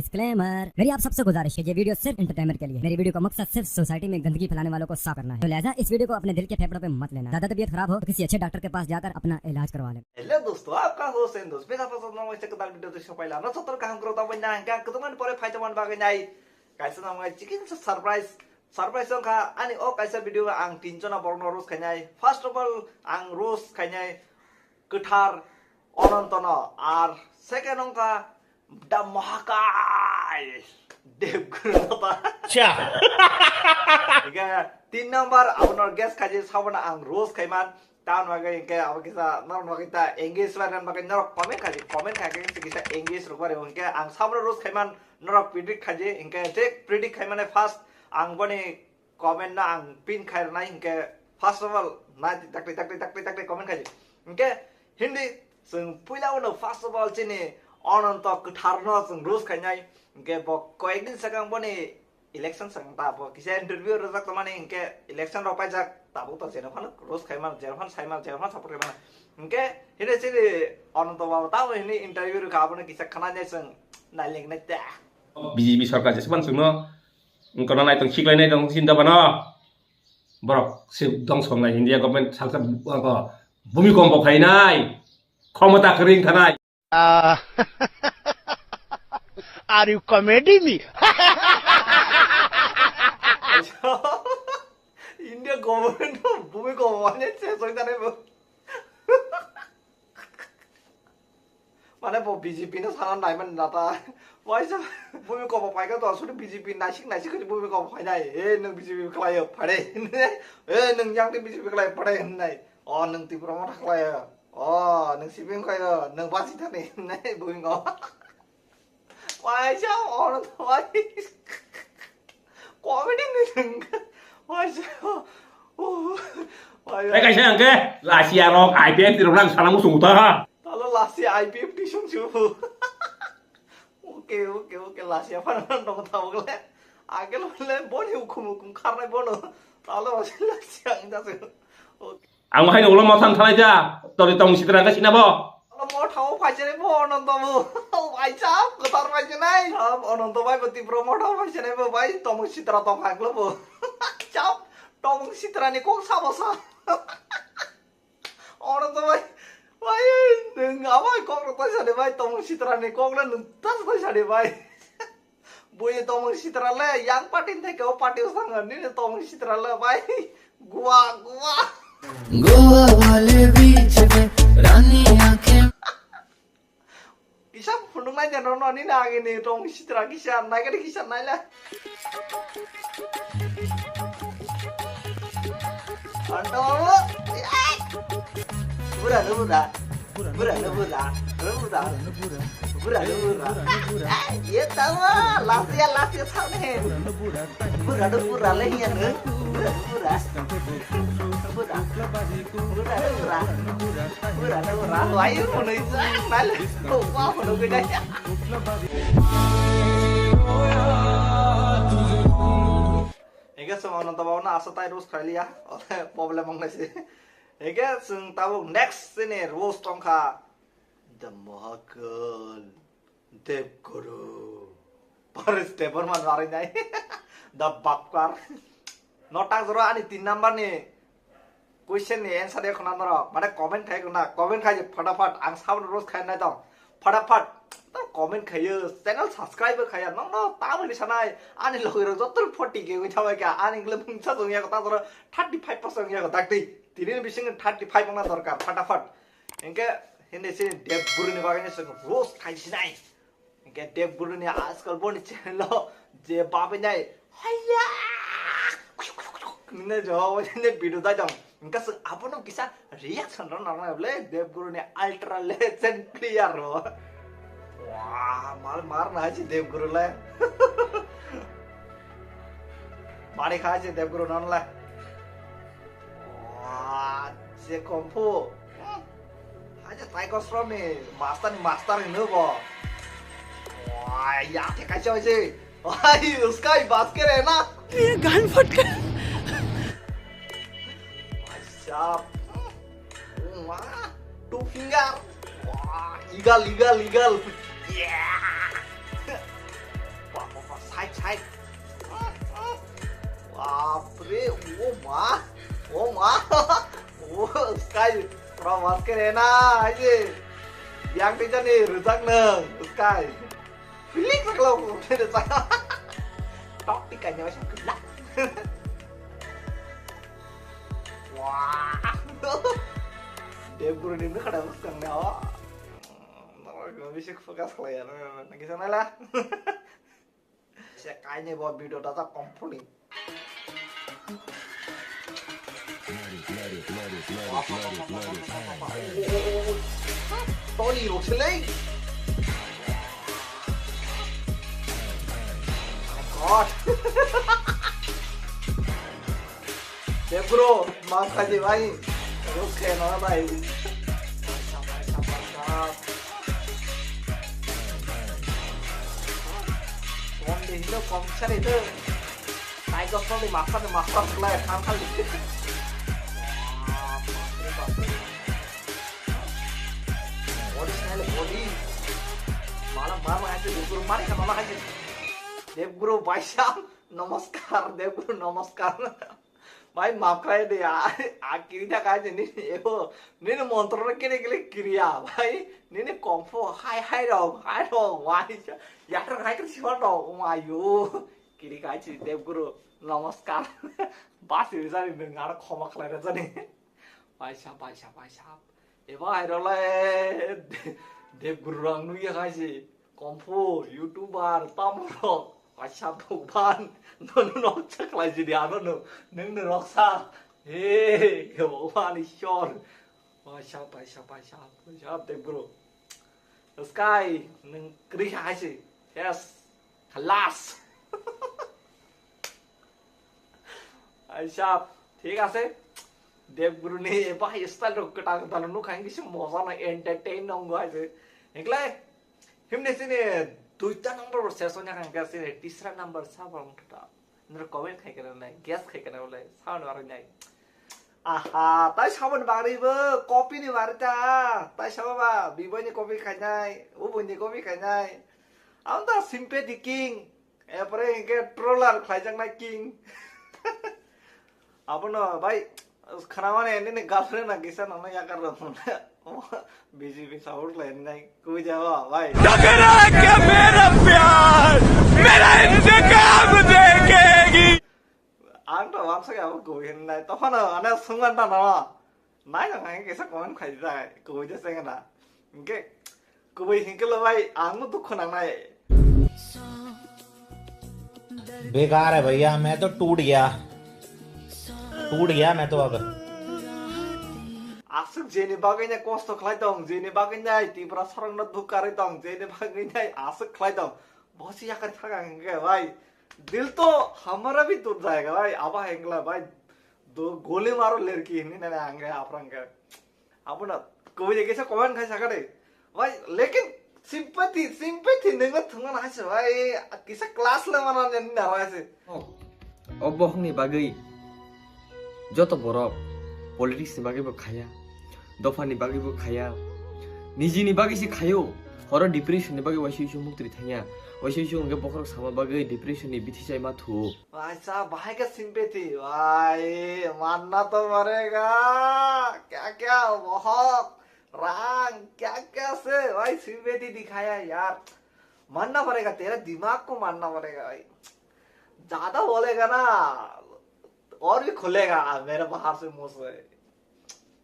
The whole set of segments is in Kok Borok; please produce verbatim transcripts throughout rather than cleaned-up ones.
डिस्क्लेमर, मेरी आप सबसे गुजारिश है, ये वीडियो सिर्फ एंटरटेनमेंट के लिए। मेरी वीडियो का मकसद सिर्फ सोसाइटी में गंदगी फैलाने वालों को साफ करना है, तो लिहाजा इस वीडियो को अपने दिल के फेफड़ों पे मत लेना। ज्यादा तबीयत खराब हो तो किसी अच्छे डॉक्टर के पास जाकर अपना इलाज करवा लें। Hello दोस्तों, आपका होस्ट एंड दोस्त बेटा पसंद नाम से कदम वीडियो तो सपाइला न सतर का हम करो तब ना क्या कदम पर फायदा मन बागे नहीं। Kaisa nang nai chicken surprise. Surprise wngkha ani o kaisa video ang tin jona borokno roast khainai. First of all, ang roast khainai kwthar Onontono, ar second wngkha the Mahakai Devguruno ta. Cha. Hingke tin number abono guess khaji sabono ang roast khaiman. Tamoni bagwi hingke abo kisa norok bagwi ta engage lainani bagwi norok comment khaji, comment khaikhe kisa engage rwkbari hingke ang sabono roast khaiman. Norok predict khaji, hingke thik predict khaimani first ang boni comment no ang pin khai rwnai, hingke first of all nai dakti dakti dakti dakti comment khaji. Hingke hindi chwng puila uno first of all chini Ononto kwtharno chwng roast khainai, hingke bo koyek din sakang boni election sakang ta bo kisa interview rwjak tongmani, hingke election rok paijak tabuk to jeno phano roast khaiman, jeno phano saiman, jeno phano support khaiman. Hingke hindi chini Ononto baba tamo hindi interview rwkha abono kisa khna nai chwng nailik nai ta. B J P sarkar jesban chwngno wngkha nai tong siklai nai tong sinta bano. Borok se dongso wngnai India government salsa ko bumi kombo khainai. Khomota kwrwi wngkha nai. Ah, are you comedy me? India government bumi kombo mane se soi tane bo. Mane bo B J P no sana naiman nata. Waisa bumi kobo paika to asuri B J P naisik naisik khe bumi kobo painai. E nwng B J P khlaiyo phare. E nwng yang B J P khlaiyo phare hinai. O nwng Tipra Motha khlaiyo. O nwng C P M khlaiyo. Nwng basi thani hinai bumi kobo. Waisa ono to wai. Comedy ni thang. Waisa. Oh. Wai. Tei kaisa hwnkhe Russia rok I P F T rok nang sana muchung ta ha. Talo Russia I P F T sung su. Okay, okay, okay, Russia fan fan dong ta bokle. Agel le boni ukhum ukhum kharnai bono. Talo Russia ang ta su. Okay. Ang hai ulo mothang thalai ja, tori tong sitra ga sina bo. Ulo mothao phaisene bo, Ananto bo. Waisa, kotor phaisenai. Sab Ananto bai bo Tipra mothao phaisene bo, bai tong sitra tong haklo bo. Chap, tong sitra ni kok sabo sa. Ananto bai, bai, nwng abai kok rok tai sade bai, tong sitra ni kok le nwng tas tai sade bai. Buini tongmung sitra le yang party ni theke o party o sanga nini tongmung sitra le bai gua gua. Goa wale beach pe rani aankhein. Kisa phunuk nai den rono nini agini tongmung sitra kisa nai kade kisa nai le. Anto babu, ai. Bura, bura. Bura no bura, bura no bura. Bura no bura. Ye tawa, lasia lasia thane. Bura no bura le ya no. Bura no bura. Bura. Bura no bura. Bura no bura. Wai mo no isa, mal. Ko pa mo no bida. Ega sama nonton bawa na asa tai roast khai liya. Problem ang nasi. Ege chwng tabuk next chini roast tongkha The Mahakal Devguru. Paris Debbarma nari nai. The Bakkar. No tak jora ani tin number ni question ni answer de khona norok. Mane comment khai khona, comment khai phataphat ang sabon roast khai nai tong. Phataphat. Tamo comment khaiyo, channel subscribe bo khaiya, nokno tamoni sanai, ani logirok joto forty K wngwi thabai kha, ani wngkhe mungsa chwngya kho, ta jora thirty five percent wngya kho, dakti. Tini ni bisingo thirty five wngna dorkar, phataphat. Hinkhe, hini chini Dev Guru ni bagwi no chwng roast khai sinai. Hinkhe Dev Guru ni ajkal boni channel o je babai nai, haiya! Nini jawab o nini video dai dong. Hinkhe chwng abono kisa reaction rw nang nai ble Dev Guru ni ultra legend player rw. Wah, mar mar na si Dev Guru le. Mari kha si Dev Guru non le. Wah, je kung fu. Aja Taiko Srom ni master ni master ni nubo. Wah, ya te kaisa oje. Wah, uska hi bas ke rehna. ये कान फट कर। Wah, siap. Wah, two finger. Wah, eagle, eagle, eagle. Yeah. Bro, maske rena, aje. Yang tijani rujak nang, sky. Pilik saklo, rujak. Tok tikai nyawa sakla. Wah. Dep guru ni nukha da muskang ne, oh. Nang bisi focus khlai ya, nang kisa nai la. Se kaini bo video data company. Toli rok selai. Oh my God. Dep guru, maaf khaji bhai. Rukhe na bhai. Paisa, paisa, paisa. Kom de hino kom sari de. Tiger Pro ni master ni master khlai khan khali. Wah, bapre, bapre. Body style, body. Mala, mala, mala, Dep guru, mari kha, mala, hai. Dep guru, bhai sahab, namaskar, Dep guru, namaskar. Bhai, maaf khlai de, a, a kiri thaka je nini ebo, nini montro no kene kele kiriya, bhai, nini kung fu hai hai rok, hai rok, wai sa, yatrok hai khe siwa rok, wai yo, kiri khai si Dep guru, namaskar, basi rijani nung aro khoma khlai rajani, bhai sahab, bhai sahab, bhai sahab, ebo hai rok le, Dep guru rok nukya khai si. Kung fu, YouTuber, tamo rok, kaisa bhagwan, nono noksa khlai jidi ano no, nung no noksa, he, bhagwan Ishwar, paisa, paisa, paisa, paisa, Dep guru, sky, nung kri hai se, yes, khalas. Aisa, thik ase, Dep guru ni bahai style rok kwtal kwtal nukha, hingke se moja no entertain nongo hai se, hinklai, Himne sini duita number bo ses wngya kha, hingke sini tisra number sabo wng kha. Noro comment khai kana nai, guess khai kana nai, sao ni bagwi nai. Aha, tai saboni bagwi bo, copy ni bagwi ta, tai sabo ba, biboi ni copy khainai, uboi ni copy khainai. Ang ta sympathy king, epore hingke troller khlaijaknai king. Abono bai, khwnamani nini girlfriend na kisa nangna yakar rw phone. B J P support khlai nai, kubui jabo bai. टकरा के मेरा प्यार, मेरा इंतकाम देखेगी। Ang to wansa ke abo kubui hin nai, tophano ane sungman ta no. Nai nang nang kisa comment khai dai, kubui je sengna. Hingke kubui hingke lo bai, ang no dukhu nang nai. बेकार है भैया, मैं तो टूट गया, टूट गया मैं तो अब। Aswk jeni bagwi nai kosto khlai tong, jeni bagwi nai Tripura sarong no duk karwi tong, jeni bagwi nai aswk khlai tong, bosi yakar thaka hingke bai, dil to hamara bhi tur jayega bai, aba hengla bai, do goli maro lerki hinni nai angke aprangke. Abono kubui je kisa comment khai saka de. Bai, lekin sympathy, sympathy nungno thwngna hai se bai, kisa class le mana nini na hai se. Oh, o bohokni bagwi joto borok politics ni bagwi bo khaya, dopha ni bagwi bo khaya, nijini bagwi se khayo, horo depression ni bagwi waisui sui muktri thangya, waisui sui hwnkhe bokhorok sama bagwi depression ni bithi chai ma thuo. Aisa, bahai ka sympathy, bhai, manna to parega. Kya kya bahok, rang, kya kya se, bhai, sympathy dikhaya yaar. Manna parega, tera dimag ko manna parega, bhai. Jada bolega na, aur bhi khulega mere bahar se muh se.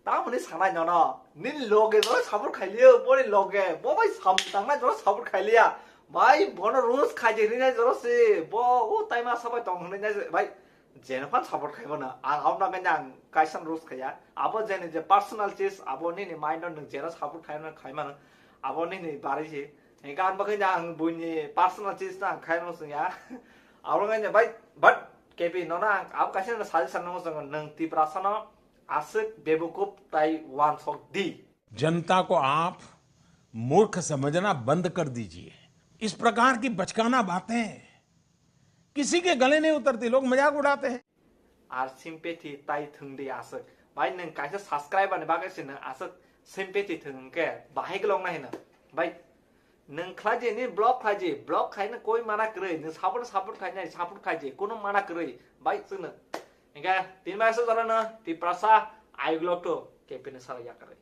Tamoni sanai nono, nini loge jora support khailiya, boni loge, bo bai samung tangnai jora support khailiya. Bai, bono roast khaijak rinai jora se, bo, o taima sabai tong hwnwi nai se, bai, jeno phan support khaibo no, ang aboni bagwi no ang kaisa roast khaiya. Abo jeni je personal chis, abo nini mind o nwng jeno support khaimano khaimano, abo nini bari se. Hingke ang bagwi no ang buini personal chis no ang khaimano swngya. Abo wngkha bai, but K P nono ang abo kaisa no suggestion nangma swngo, nwng Tiprasa no aswk bebukuf tai wansok di. जनता को आप मूर्ख समझना बंद कर दीजिए। इस प्रकार की बचकाना बातें किसी के गले नहीं उतरती, लोग मजाक उड़ाते हैं। Ar sympathy tai thwng di aswk. Bai nwng kaisa subscriber ni bagwi se nwng aswk sympathy thwng hwnkhe bahai kwlwng nai hino. Bai nwng khlai di, nini vlog khlai di, vlog khlai no koi mana kwrwi, nwng support, support khlai nai, support khlai di, kunu mana kwrwi. Bai chwngno. Hingke tin bai aswk jora no Tiprasa ayuk lok to K P ni salo yakarwi.